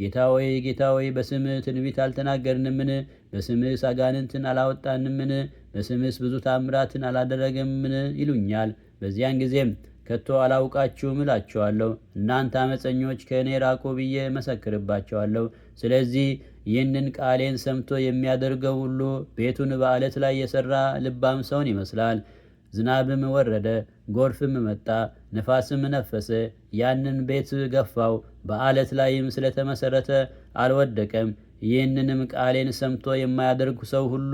ጌታ ሆይ ጌታ ሆይ በስምህ ትንቢት አልተናገርንምን? በስምህስ አጋንንትን አላወጣንምን? በስምህስ ብዙ ታምራትን አላደረግምን? ይሉኛል። በዚያን ጊዜም ከቶ አላውቃችሁም እላችኋለሁ፣ እናንተ ዓመፀኞች ከእኔ ራቁ ብዬ መሰክርባቸዋለሁ። ስለዚህ ይህንን ቃሌን ሰምቶ የሚያደርገው ሁሉ ቤቱን በዓለት ላይ የሠራ ልባም ሰውን ይመስላል። ዝናብም ወረደ፣ ጎርፍም መጣ፣ ነፋስም ነፈሰ፣ ያንን ቤት ገፋው፣ በዓለት ላይም ስለተመሰረተ አልወደቀም። ይህንንም ቃሌን ሰምቶ የማያደርግ ሰው ሁሉ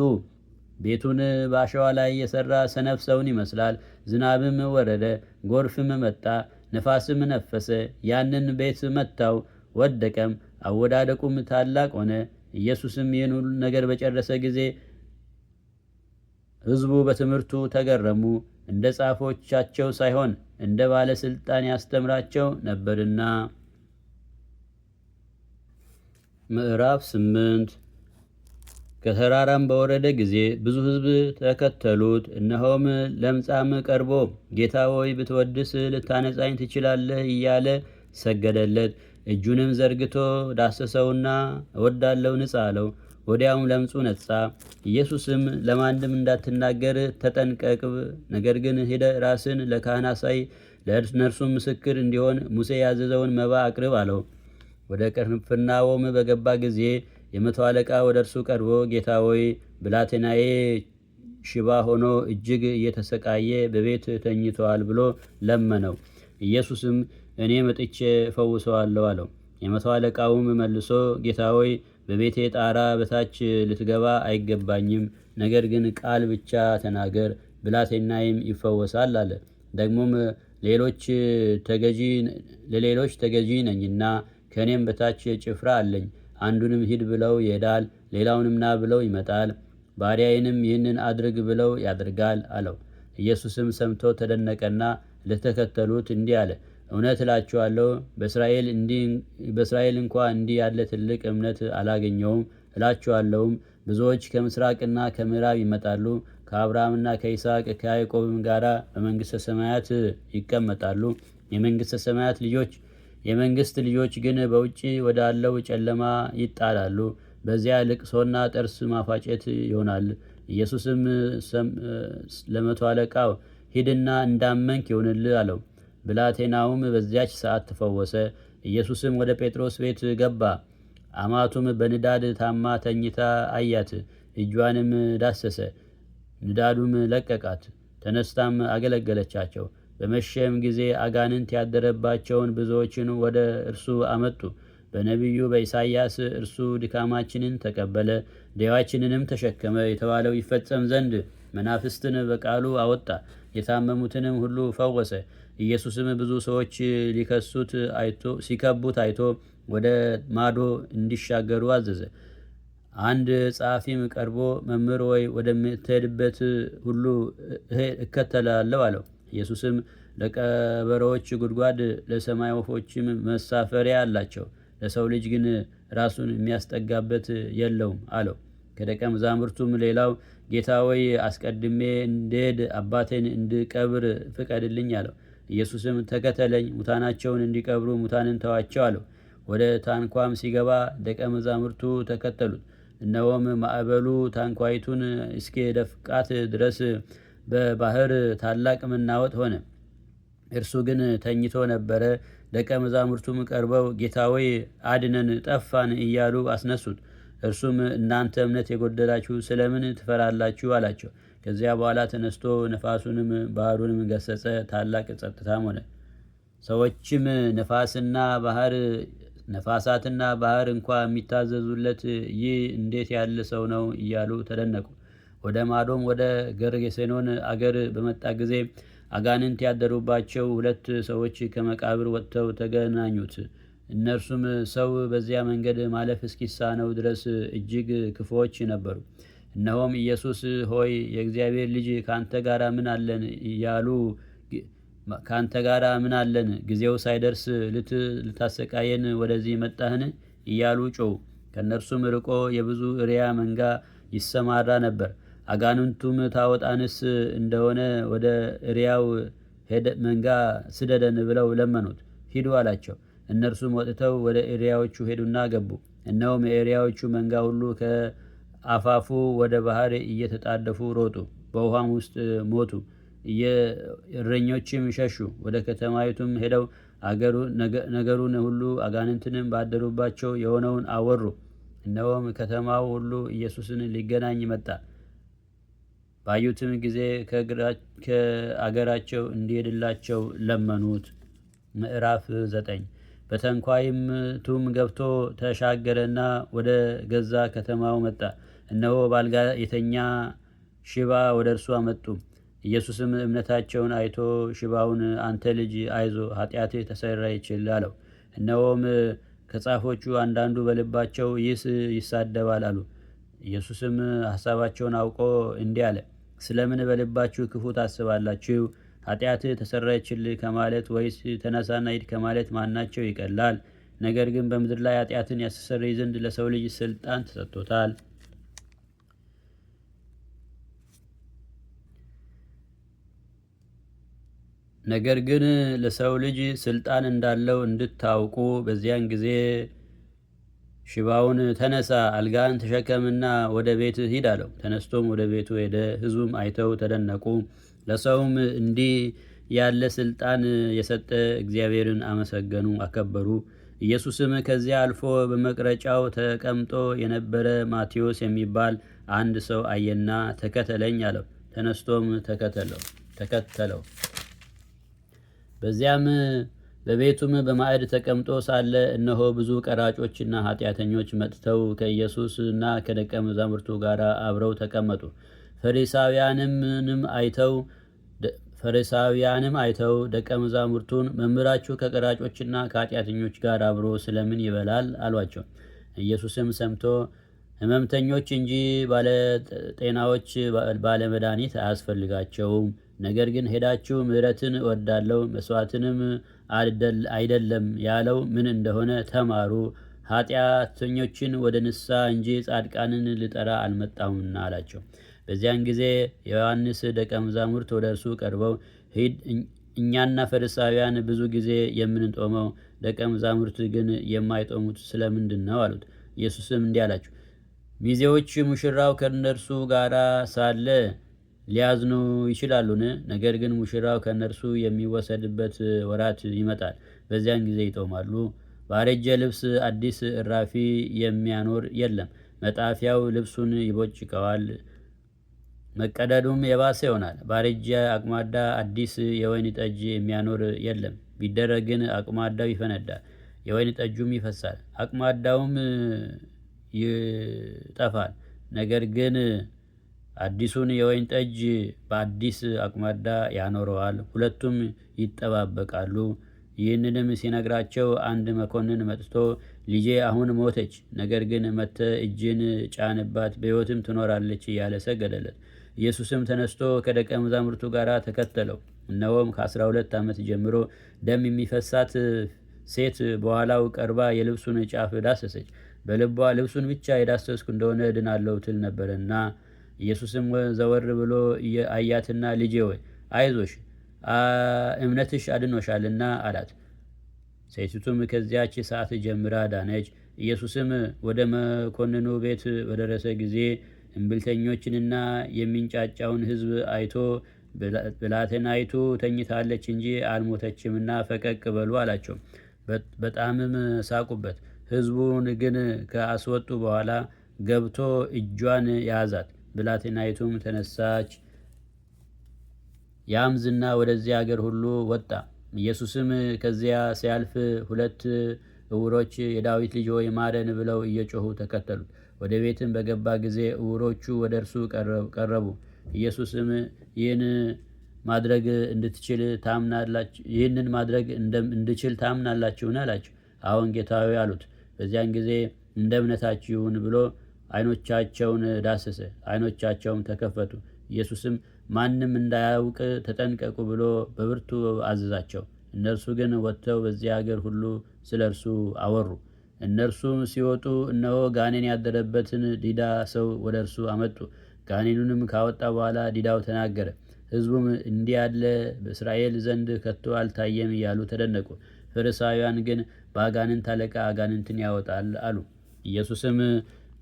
ቤቱን በአሸዋ ላይ የሠራ ሰነፍ ሰውን ይመስላል። ዝናብም ወረደ፣ ጎርፍም መጣ፣ ነፋስም ነፈሰ፣ ያንን ቤት መታው፣ ወደቀም፣ አወዳደቁም ታላቅ ሆነ። ኢየሱስም ይህን ሁሉ ነገር በጨረሰ ጊዜ ሕዝቡ በትምህርቱ ተገረሙ፣ እንደ ጻፎቻቸው ሳይሆን እንደ ባለሥልጣን ያስተምራቸው ነበርና። ምዕራፍ 8። ከተራራም በወረደ ጊዜ ብዙ ሕዝብ ተከተሉት። እነሆም ለምጻም ቀርቦ ጌታ ሆይ ብትወድስ ልታነጻኝ ትችላለህ እያለ ሰገደለት። እጁንም ዘርግቶ ዳሰሰውና እወዳለሁ ንጻ አለው። ወዲያውም ለምጹ ነጻ። ኢየሱስም ለማንም እንዳትናገር ተጠንቀቅ፣ ነገር ግን ሄደ ራስን ለካህን አሳይ፣ ለእነርሱም ምስክር እንዲሆን ሙሴ ያዘዘውን መባ አቅርብ አለው። ወደ ቅፍርናሆም በገባ ጊዜ የመቶ አለቃ ወደ እርሱ ቀርቦ ጌታ ሆይ ብላቴናዬ ሽባ ሆኖ እጅግ እየተሰቃየ በቤት ተኝተዋል ብሎ ለመነው። ኢየሱስም እኔ መጥቼ እፈውሰዋለሁ አለው። የመቶ አለቃውም መልሶ ጌታ ሆይ በቤቴ ጣራ በታች ልትገባ አይገባኝም፣ ነገር ግን ቃል ብቻ ተናገር ብላቴናዬም ይፈወሳል አለ። ደግሞም ለሌሎች ተገዢ ነኝና ከእኔም በታች ጭፍራ አለኝ። አንዱንም ሂድ ብለው ይሄዳል፣ ሌላውንም ና ብለው ይመጣል፣ ባሪያዬንም ይህንን አድርግ ብለው ያደርጋል አለው። ኢየሱስም ሰምቶ ተደነቀና ለተከተሉት እንዲህ አለ፣ እውነት እላችኋለሁ በእስራኤል እንኳ እንዲህ ያለ ትልቅ እምነት አላገኘውም። እላችኋለሁም ብዙዎች ከምስራቅና ከምዕራብ ይመጣሉ፣ ከአብርሃምና ከይስሐቅ ከያዕቆብም ጋር በመንግሥተ ሰማያት ይቀመጣሉ። የመንግሥተ ሰማያት ልጆች የመንግሥት ልጆች ግን በውጭ ወዳለው ጨለማ ይጣላሉ። በዚያ ልቅሶና ጥርስ ማፋጨት ይሆናል። ኢየሱስም ለመቶ አለቃው ሂድና እንዳመንክ ይሁንልህ አለው። ብላቴናውም በዚያች ሰዓት ተፈወሰ። ኢየሱስም ወደ ጴጥሮስ ቤት ገባ። አማቱም በንዳድ ታማ ተኝታ አያት። እጇንም ዳሰሰ፣ ንዳዱም ለቀቃት። ተነስታም አገለገለቻቸው። በመሸም ጊዜ አጋንንት ያደረባቸውን ብዙዎችን ወደ እርሱ አመጡ። በነቢዩ በኢሳይያስ እርሱ ድካማችንን ተቀበለ ደዌያችንንም ተሸከመ የተባለው ይፈጸም ዘንድ መናፍስትን በቃሉ አወጣ፣ የታመሙትንም ሁሉ ፈወሰ። ኢየሱስም ብዙ ሰዎች ሊከሱት አይቶ ሲከቡት አይቶ ወደ ማዶ እንዲሻገሩ አዘዘ። አንድ ጸሐፊም ቀርቦ መምህር ወይ ወደምትሄድበት ሁሉ እከተላለሁ አለው። ኢየሱስም ለቀበሮዎች ጉድጓድ ለሰማይ ወፎችም መሳፈሪያ አላቸው፣ ለሰው ልጅ ግን ራሱን የሚያስጠጋበት የለውም አለው። ከደቀ መዛሙርቱም ሌላው ጌታ ሆይ አስቀድሜ እንድሄድ አባቴን እንድቀብር ፍቀድልኝ አለው። ኢየሱስም ተከተለኝ፣ ሙታናቸውን እንዲቀብሩ ሙታንን ተዋቸው አለው። ወደ ታንኳም ሲገባ ደቀ መዛሙርቱ ተከተሉት። እነሆም ማዕበሉ ታንኳይቱን እስኪደፍቃት ድረስ በባህር ታላቅ መናወጥ ሆነ። እርሱ ግን ተኝቶ ነበረ። ደቀ መዛሙርቱም ቀርበው ጌታ ሆይ አድነን፣ ጠፋን እያሉ አስነሱት። እርሱም እናንተ እምነት የጎደላችሁ ስለምን ትፈራላችሁ? አላቸው። ከዚያ በኋላ ተነስቶ ነፋሱንም ባህሩንም ገሰጸ፣ ታላቅ ጸጥታም ሆነ። ሰዎችም ነፋስና ባህር ነፋሳትና ባህር እንኳ የሚታዘዙለት ይህ እንዴት ያለ ሰው ነው እያሉ ተደነቁ። ወደ ማዶም ወደ ጌርጌሴኖን አገር በመጣ ጊዜ አጋንንት ያደሩባቸው ሁለት ሰዎች ከመቃብር ወጥተው ተገናኙት። እነርሱም ሰው በዚያ መንገድ ማለፍ እስኪሳነው ድረስ እጅግ ክፉዎች ነበሩ። እነሆም ኢየሱስ ሆይ፣ የእግዚአብሔር ልጅ፣ ከአንተ ጋር ምን አለን እያሉ ከአንተ ጋር ምን አለን? ጊዜው ሳይደርስ ልታሰቃየን ወደዚህ መጣህን? እያሉ ጮኹ። ከእነርሱም ርቆ የብዙ እሪያ መንጋ ይሰማራ ነበር። አጋንንቱም ታወጣንስ እንደሆነ ወደ እሪያው መንጋ ስደደን ብለው ለመኑት። ሂዱ አላቸው። እነርሱም ወጥተው ወደ እሪያዎቹ ሄዱና ገቡ። እነሆም የእሪያዎቹ መንጋ ሁሉ ከአፋፉ ወደ ባህር እየተጣደፉ ሮጡ፣ በውሃም ውስጥ ሞቱ። እረኞችም ሸሹ። ወደ ከተማይቱም ሄደው ነገሩን ሁሉ አጋንንትንም ባደሩባቸው የሆነውን አወሩ። እነሆም ከተማው ሁሉ ኢየሱስን ሊገናኝ መጣ። ባዩትም ጊዜ ከአገራቸው እንዲሄድላቸው ለመኑት። ምዕራፍ 9። በታንኳይቱም ገብቶ ተሻገረና ወደ ገዛ ከተማው መጣ። እነሆ ባልጋ የተኛ ሽባ ወደ እርሱ አመጡ። ኢየሱስም እምነታቸውን አይቶ ሽባውን፣ አንተ ልጅ፣ አይዞ፣ ኃጢአትህ ተሰረየችልህ አለው። እነሆም ከጻፎቹ አንዳንዱ በልባቸው ይህስ ይሳደባል አሉ። ኢየሱስም ሐሳባቸውን አውቆ እንዲህ አለ፣ ስለምን በልባችሁ ክፉ ታስባላችሁ? ኃጢአትህ ተሰረየችልህ ከማለት ወይስ ተነሳና ሂድ ከማለት ማናቸው ይቀላል? ነገር ግን በምድር ላይ ኃጢአትን ያስተሰርይ ዘንድ ለሰው ልጅ ስልጣን ተሰጥቶታል። ነገር ግን ለሰው ልጅ ስልጣን እንዳለው እንድታውቁ በዚያን ጊዜ ሽባውን፣ ተነሳ፣ አልጋን ተሸከምና ወደ ቤት ሂድ አለው። ተነስቶም ወደ ቤቱ ሄደ። ሕዝቡም አይተው ተደነቁ። ለሰውም እንዲህ ያለ ስልጣን የሰጠ እግዚአብሔርን አመሰገኑ፣ አከበሩ። ኢየሱስም ከዚያ አልፎ በመቅረጫው ተቀምጦ የነበረ ማቴዎስ የሚባል አንድ ሰው አየና ተከተለኝ አለው። ተነስቶም ተከተለው። በዚያም በቤቱም በማዕድ ተቀምጦ ሳለ እነሆ ብዙ ቀራጮችና ኃጢአተኞች መጥተው ከኢየሱስና ከደቀ መዛሙርቱ ጋር አብረው ተቀመጡ። ፈሪሳውያንም አይተው ደቀ መዛሙርቱን፣ መምህራችሁ ከቀራጮችና ከኃጢአተኞች ጋር አብሮ ስለምን ይበላል? አሏቸው። ኢየሱስም ሰምቶ፣ ሕመምተኞች እንጂ ባለጤናዎች ባለመድኃኒት አያስፈልጋቸውም። ነገር ግን ሄዳችሁ ምሕረትን እወዳለሁ፣ መስዋዕትንም አይደለም ያለው ምን እንደሆነ ተማሩ። ኃጢአተኞችን ወደ ንስሐ እንጂ ጻድቃንን ልጠራ አልመጣሁምና አላቸው። በዚያን ጊዜ የዮሐንስ ደቀ መዛሙርት ወደ እርሱ ቀርበው፣ ሂድ፣ እኛና ፈሪሳውያን ብዙ ጊዜ የምንጦመው፣ ደቀ መዛሙርት ግን የማይጦሙት ስለምንድን ነው? አሉት። ኢየሱስም እንዲህ አላቸው፣ ሚዜዎች ሙሽራው ከእነርሱ ጋር ሳለ ሊያዝኑ ይችላሉን? ነገር ግን ሙሽራው ከእነርሱ የሚወሰድበት ወራት ይመጣል፣ በዚያን ጊዜ ይጦማሉ። ባረጀ ልብስ አዲስ እራፊ የሚያኖር የለም፣ መጣፊያው ልብሱን ይቦጭቀዋል፣ መቀደዱም የባሰ ይሆናል። ባረጀ አቁማዳ አዲስ የወይን ጠጅ የሚያኖር የለም፣ ቢደረግ ግን አቁማዳው ይፈነዳል፣ የወይን ጠጁም ይፈሳል፣ አቁማዳውም ይጠፋል። ነገር ግን አዲሱን የወይን ጠጅ በአዲስ አቁማዳ ያኖረዋል፣ ሁለቱም ይጠባበቃሉ። ይህንንም ሲነግራቸው አንድ መኮንን መጥቶ፣ ልጄ አሁን ሞተች፣ ነገር ግን መጥተህ እጅህን ጫንባት፣ በሕይወትም ትኖራለች እያለ ሰገደለት። ኢየሱስም ተነስቶ ከደቀ መዛሙርቱ ጋር ተከተለው። እነሆም ከ12 ዓመት ጀምሮ ደም የሚፈሳት ሴት በኋላው ቀርባ የልብሱን ጫፍ ዳሰሰች። በልቧ ልብሱን ብቻ የዳሰስኩ እንደሆነ እድናለሁ ትል ነበርና። ኢየሱስም ዘወር ብሎ አያትና፣ ልጄ ሆይ፣ አይዞሽ፣ እምነትሽ አድኖሻልና አላት። ሴቲቱም ከዚያች ሰዓት ጀምራ ዳነች። ኢየሱስም ወደ መኮንኑ ቤት በደረሰ ጊዜ እምቢልተኞችንና የሚንጫጫውን ሕዝብ አይቶ፣ ብላቴናይቱ ተኝታለች እንጂ አልሞተችምና ፈቀቅ በሉ አላቸው። በጣምም ሳቁበት። ሕዝቡን ግን ከአስወጡ በኋላ ገብቶ እጇን ያዛት፣ ብላቴናይቱም ተነሳች። ያም ዝና ወደዚያ አገር ሁሉ ወጣ። ኢየሱስም ከዚያ ሲያልፍ ሁለት ዕውሮች የዳዊት ልጅ ሆይ ማረን ብለው እየጮኹ ተከተሉት። ወደ ቤትም በገባ ጊዜ ዕውሮቹ ወደ እርሱ ቀረቡ። ኢየሱስም ይህን ማድረግ እንድትችል ታምናላችሁ ይህንን ማድረግ እንድችል ታምናላችሁን? አላቸው። አዎን ጌታ ሆይ አሉት። በዚያን ጊዜ እንደ እምነታችሁ ይሁን ብሎ ዓይኖቻቸውን ዳሰሰ። ዓይኖቻቸውም ተከፈቱ። ኢየሱስም ማንም እንዳያውቅ ተጠንቀቁ ብሎ በብርቱ አዘዛቸው። እነርሱ ግን ወጥተው በዚያ አገር ሁሉ ስለ እርሱ አወሩ። እነርሱም ሲወጡ እነሆ ጋኔን ያደረበትን ዲዳ ሰው ወደ እርሱ አመጡ። ጋኔኑንም ካወጣ በኋላ ዲዳው ተናገረ። ሕዝቡም እንዲህ ያለ በእስራኤል ዘንድ ከቶ አልታየም እያሉ ተደነቁ። ፈሪሳውያን ግን በአጋንንት አለቃ አጋንንትን ያወጣል አሉ። ኢየሱስም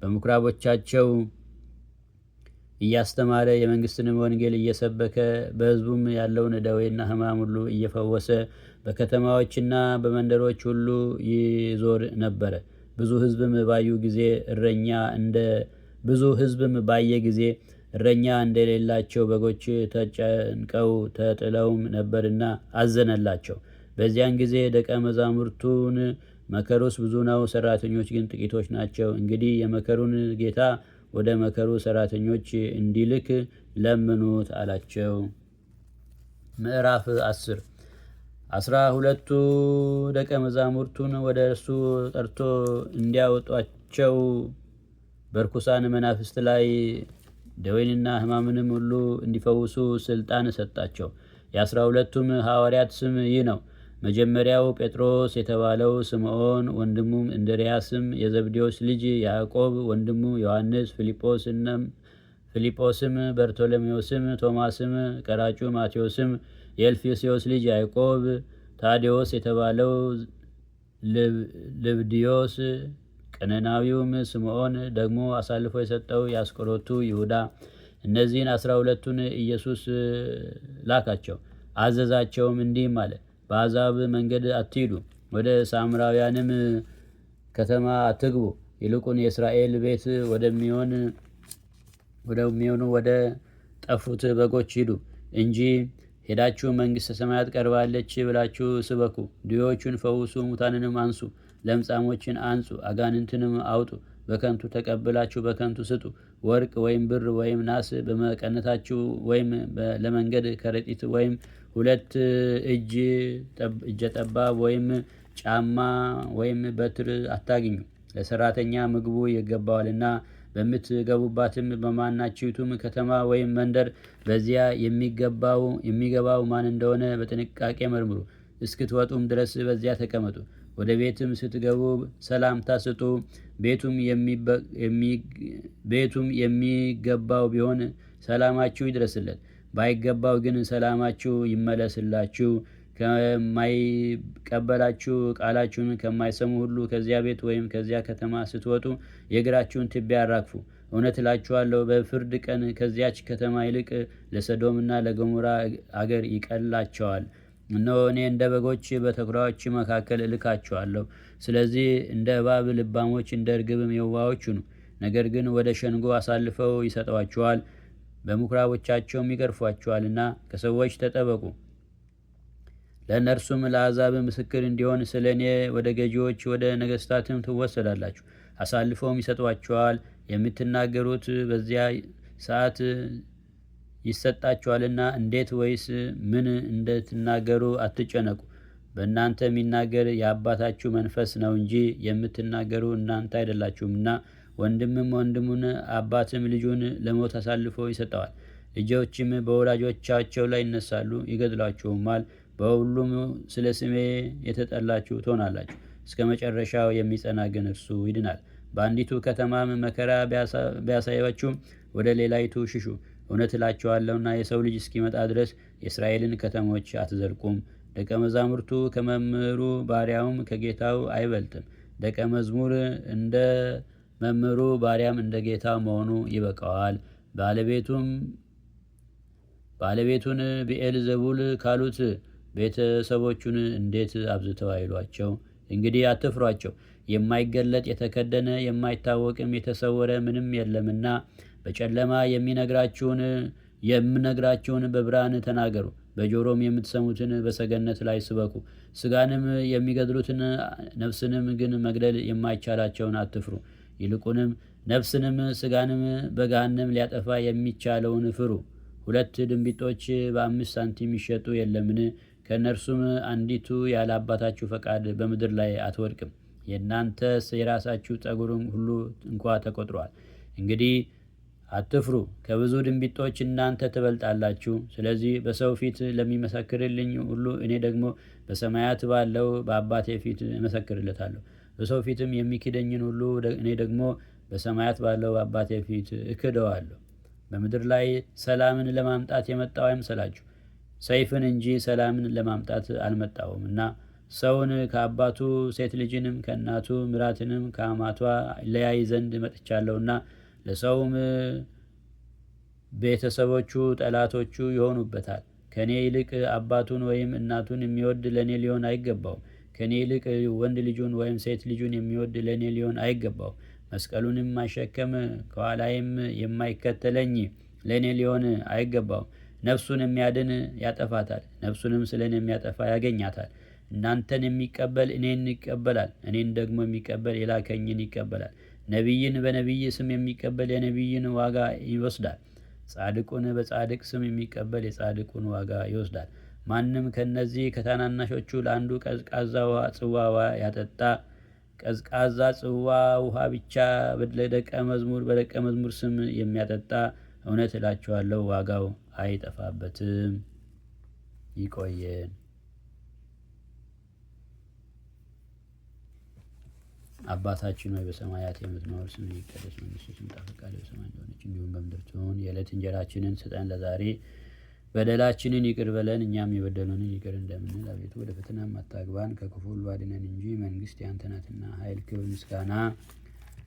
በምኩራቦቻቸው እያስተማረ፣ የመንግሥትንም ወንጌል እየሰበከ፣ በሕዝቡም ያለውን ደዌና ሕማም ሁሉ እየፈወሰ በከተማዎችና በመንደሮች ሁሉ ይዞር ነበረ። ብዙ ሕዝብም ባዩ ጊዜ እረኛ እንደ ብዙ ሕዝብም ባየ ጊዜ እረኛ እንደሌላቸው በጎች ተጨንቀው ተጥለውም ነበርና አዘነላቸው። በዚያን ጊዜ ደቀ መዛሙርቱን መከሩስ ብዙ ነው፣ ሰራተኞች ግን ጥቂቶች ናቸው። እንግዲህ የመከሩን ጌታ ወደ መከሩ ሰራተኞች እንዲልክ ለምኑት አላቸው። ምዕራፍ 10። 12ቱ ደቀ መዛሙርቱን ወደ እርሱ ጠርቶ እንዲያወጧቸው በርኩሳን መናፍስት ላይ ደዌንና ሕማምንም ሁሉ እንዲፈውሱ ስልጣን ሰጣቸው። የ12ቱም ሐዋርያት ስም ይህ ነው። መጀመሪያው ጴጥሮስ የተባለው ስምዖን፣ ወንድሙም እንድርያስም፣ የዘብዴዎስ ልጅ ያዕቆብ፣ ወንድሙ ዮሐንስ፣ ፊልጶስም፣ በርቶሎሜዎስም፣ ቶማስም፣ ቀራጩ ማቴዎስም፣ የእልፍስዮስ ልጅ ያዕቆብ፣ ታዴዎስ የተባለው ልብድዮስ፣ ቀነናዊውም ስምዖን፣ ደግሞ አሳልፎ የሰጠው የአስቆሮቱ ይሁዳ። እነዚህን 12ቱን ኢየሱስ ላካቸው፣ አዘዛቸውም፣ እንዲህም አለ፦ በአሕዛብ መንገድ አትሂዱ፣ ወደ ሳምራውያንም ከተማ አትግቡ። ይልቁን የእስራኤል ቤት ወደሚሆኑ ወደ ጠፉት በጎች ሂዱ እንጂ። ሄዳችሁ መንግሥተ ሰማያት ቀርባለች ብላችሁ ስበኩ። ድውዮቹን ፈውሱ፣ ሙታንንም አንሱ፣ ለምጻሞችን አንጹ፣ አጋንንትንም አውጡ። በከንቱ ተቀብላችሁ በከንቱ ስጡ። ወርቅ ወይም ብር ወይም ናስ በመቀነታችሁ ወይም ለመንገድ ከረጢት ወይም ሁለት እጅ እጀ ጠባብ ወይም ጫማ ወይም በትር አታግኙ። ለሰራተኛ ምግቡ ይገባዋልና። በምትገቡባትም በማናቸይቱም ከተማ ወይም መንደር በዚያ የሚገባው ማን እንደሆነ በጥንቃቄ መርምሩ። እስክትወጡም ድረስ በዚያ ተቀመጡ። ወደ ቤትም ስትገቡ ሰላምታ ስጡ። ቤቱም የሚገባው ቢሆን ሰላማችሁ ይድረስለት፣ ባይገባው ግን ሰላማችሁ ይመለስላችሁ። ከማይቀበላችሁ ቃላችሁን ከማይሰሙ ሁሉ ከዚያ ቤት ወይም ከዚያ ከተማ ስትወጡ የእግራችሁን ትቢያ አራግፉ። እውነት እላችኋለሁ፣ በፍርድ ቀን ከዚያች ከተማ ይልቅ ለሰዶምና ለገሞራ አገር ይቀላቸዋል። እነሆ እኔ እንደ በጎች በተኩላዎች መካከል እልካችኋለሁ። ስለዚህ እንደ እባብ ልባሞች፣ እንደ እርግብም የዋሆች ሁኑ። ነገር ግን ወደ ሸንጎ አሳልፈው ይሰጧችኋል፣ በምኩራቦቻቸውም ይገርፏችኋልና ከሰዎች ተጠበቁ። ለእነርሱም ለአሕዛብ ምስክር እንዲሆን ስለ እኔ ወደ ገዢዎች ወደ ነገሥታትም ትወሰዳላችሁ፣ አሳልፈውም ይሰጧችኋል። የምትናገሩት በዚያ ሰዓት ይሰጣችኋልና እንዴት ወይስ ምን እንደትናገሩ አትጨነቁ። በእናንተ የሚናገር የአባታችሁ መንፈስ ነው እንጂ የምትናገሩ እናንተ አይደላችሁምና። ወንድምም ወንድሙን አባትም ልጁን ለሞት አሳልፎ ይሰጠዋል። ልጆችም በወላጆቻቸው ላይ ይነሳሉ፣ ይገድሏቸውማል። በሁሉም ስለ ስሜ የተጠላችሁ ትሆናላችሁ። እስከ መጨረሻው የሚጸና ግን እርሱ ይድናል። በአንዲቱ ከተማም መከራ ቢያሳያችሁ ወደ ሌላይቱ ሽሹ። እውነት እላችኋለሁና የሰው ልጅ እስኪመጣ ድረስ የእስራኤልን ከተሞች አትዘልቁም። ደቀ መዛሙርቱ ከመምህሩ ባሪያውም ከጌታው አይበልጥም። ደቀ መዝሙር እንደ መምህሩ ባሪያም እንደ ጌታው መሆኑ ይበቃዋል። ባለቤቱን ብኤልዜቡል ካሉት ቤተሰቦቹን እንዴት አብዝተው አይሏቸው? እንግዲህ አትፍሯቸው። የማይገለጥ የተከደነ የማይታወቅም የተሰወረ ምንም የለምና በጨለማ የሚነግራችሁን የምነግራችሁን በብርሃን ተናገሩ፣ በጆሮም የምትሰሙትን በሰገነት ላይ ስበኩ። ስጋንም የሚገድሉትን ነፍስንም ግን መግደል የማይቻላቸውን አትፍሩ። ይልቁንም ነፍስንም ስጋንም በገሃነም ሊያጠፋ የሚቻለውን ፍሩ። ሁለት ድንቢጦች በ5 ሳንቲም ይሸጡ የለምን? ከእነርሱም አንዲቱ ያለ አባታችሁ ፈቃድ በምድር ላይ አትወድቅም። የእናንተስ የራሳችሁ ጠጉር ሁሉ እንኳ ተቆጥሯል። እንግዲህ አትፍሩ፣ ከብዙ ድንቢጦች እናንተ ትበልጣላችሁ። ስለዚህ በሰው ፊት ለሚመሰክርልኝ ሁሉ እኔ ደግሞ በሰማያት ባለው በአባቴ ፊት እመሰክርለታለሁ። በሰው ፊትም የሚክደኝን ሁሉ እኔ ደግሞ በሰማያት ባለው በአባቴ ፊት እክደዋለሁ። በምድር ላይ ሰላምን ለማምጣት የመጣው አይምሰላችሁ፣ ሰይፍን እንጂ ሰላምን ለማምጣት አልመጣሁም እና ሰውን ከአባቱ ሴት ልጅንም ከእናቱ ምራትንም ከአማቷ ለያይ ዘንድ መጥቻለሁና ለሰውም ቤተሰቦቹ ጠላቶቹ ይሆኑበታል። ከኔ ይልቅ አባቱን ወይም እናቱን የሚወድ ለእኔ ሊሆን አይገባውም። ከኔ ይልቅ ወንድ ልጁን ወይም ሴት ልጁን የሚወድ ለእኔ ሊሆን አይገባውም። መስቀሉን የማይሸከም ከኋላዬም የማይከተለኝ ለእኔ ሊሆን አይገባውም። ነፍሱን የሚያድን ያጠፋታል፣ ነፍሱንም ስለ እኔ የሚያጠፋ ያገኛታል። እናንተን የሚቀበል እኔን ይቀበላል፣ እኔን ደግሞ የሚቀበል የላከኝን ይቀበላል። ነቢይን በነቢይ ስም የሚቀበል የነቢይን ዋጋ ይወስዳል። ጻድቁን በጻድቅ ስም የሚቀበል የጻድቁን ዋጋ ይወስዳል። ማንም ከነዚህ ከታናናሾቹ ለአንዱ ቀዝቃዛ ጽዋ ውሃ ያጠጣ ቀዝቃዛ ጽዋ ውሃ ብቻ ለደቀ መዝሙር በደቀ መዝሙር ስም የሚያጠጣ እውነት እላችኋለሁ ዋጋው አይጠፋበትም። ይቆየን። አባታችን ሆይ በሰማያት የምትኖር፣ ስምህ ይቀደስ፣ መንግስትህ ትምጣ፣ ፈቃድህ በሰማይ እንደሆነች እንዲሁም በምድር ትሁን። የዕለት እንጀራችንን ስጠን ለዛሬ፣ በደላችንን ይቅር በለን እኛም የበደሉንን ይቅር እንደምንል። አቤቱ ወደ ፈተናም አታግባን ከክፉ ሁሉ አድነን እንጂ መንግስት ያንተ ናትና፣ ኃይል፣ ክብር፣ ምስጋና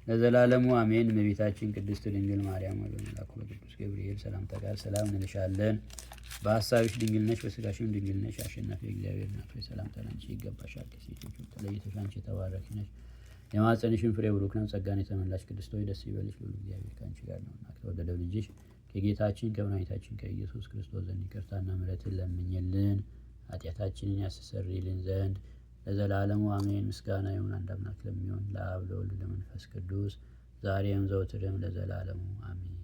ለዘላለሙ አሜን። እመቤታችን ቅድስት ድንግል ማርያም ሆይ በመልአኩ በቅዱስ ገብርኤል ሰላምታ ጋር ሰላም እንልሻለን። በሀሳብሽ ድንግል ነሽ፣ በስጋሽም ድንግል ነሽ። አሸናፊ እግዚአብሔር እናት ሆይ ሰላምታ ላንቺ ይገባሻል። ከሴቶች ሁሉ ተለይተሽ አንቺ የተባረክሽ ነሽ፣ የማኅፀንሽም ፍሬ ቡሩክ ነው። ጸጋን የተመላሽ ቅድስት ሆይ ደስ ይበልሽ፣ ልዑል እግዚአብሔር ከአንቺ ጋር ነውና ከተወደደው ልጅሽ ከጌታችን ከመድኃኒታችን ከኢየሱስ ክርስቶስ ዘንድ ይቅርታና ምሕረትን ለምኝልን ኃጢአታችንን ያስተሰርይልን ዘንድ ለዘላለሙ አሜን። ምስጋና ይሁን አንድ አምላክ ለሚሆን ለአብ ለወልድ ለመንፈስ ቅዱስ ዛሬም ዘወትርም ለዘላለሙ አሜን።